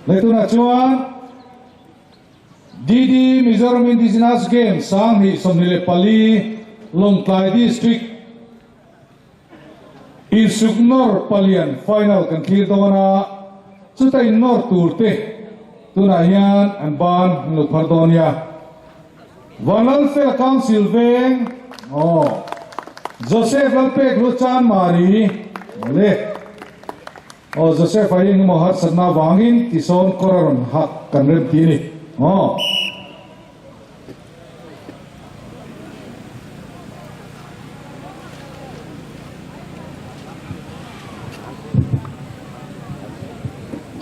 Leh tunah chuan DD Mizoram Indigenous Games 2024 Lawngtlai District Insuk nawr palian final kan thlir dawn a, chuta innawr tur te tunah hian an ban an lo phar dawn nia. Vanlalfela Council veng aw Joseph Lalpek lu chan Mari le aw Joseph a hi engemaw harsatna avangin tisawn kawr a rawn hak kan rem ti a ni aw.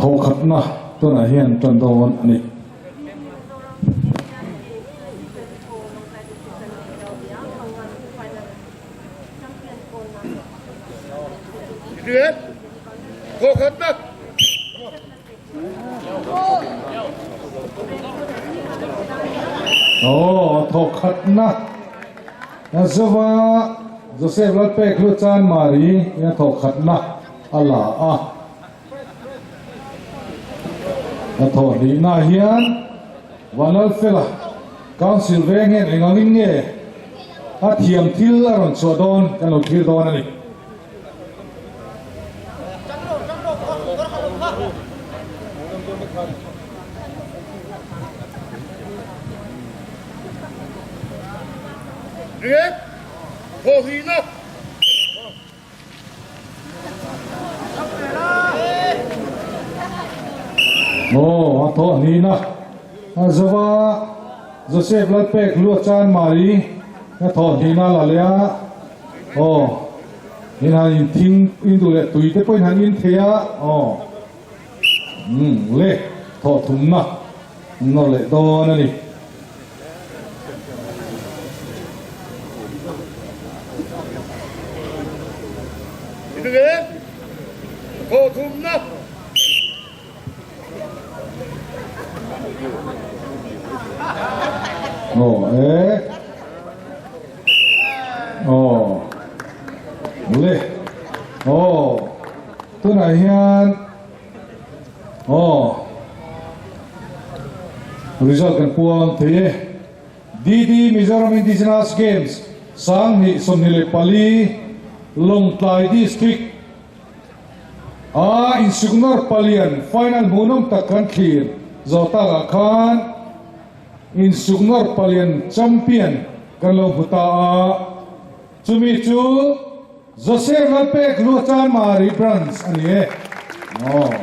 Thawkhatna tunah hian tan dawn a ni. Thawkhatna. Aw, thawkhatna Zova Joseph Lalpek hlu chan Mari ina thawkhatna a la a. A thawh hlihna hian Vanlalfela Council veng hian eng angin nge a thiam thil a rawn chhuah dawn kan lo thlir dawn a ni. Riat thawhlihna. Aw, a thawhlihna a zo a, Joseph Lalpek lu a chan Mari a thawhlihna la leh a, aw. In han in thing in duh leh tui te pawh in han in thei a aw umm le thawh thumna an nawr leh dawn a ni. Le thawh thumna. Aw e aw le aw tunah hian aw result kan puang thei e DD Mizoram Indigenous Games 2024 Lawngtlai District A insuknawr palian final hmuhnawm tak kan thlir zawh takah khan insuknawr palian champion kan lo hmu ta a, chumi chu Joseph Lalpek Luachan Mari Branch a ni e. Aw.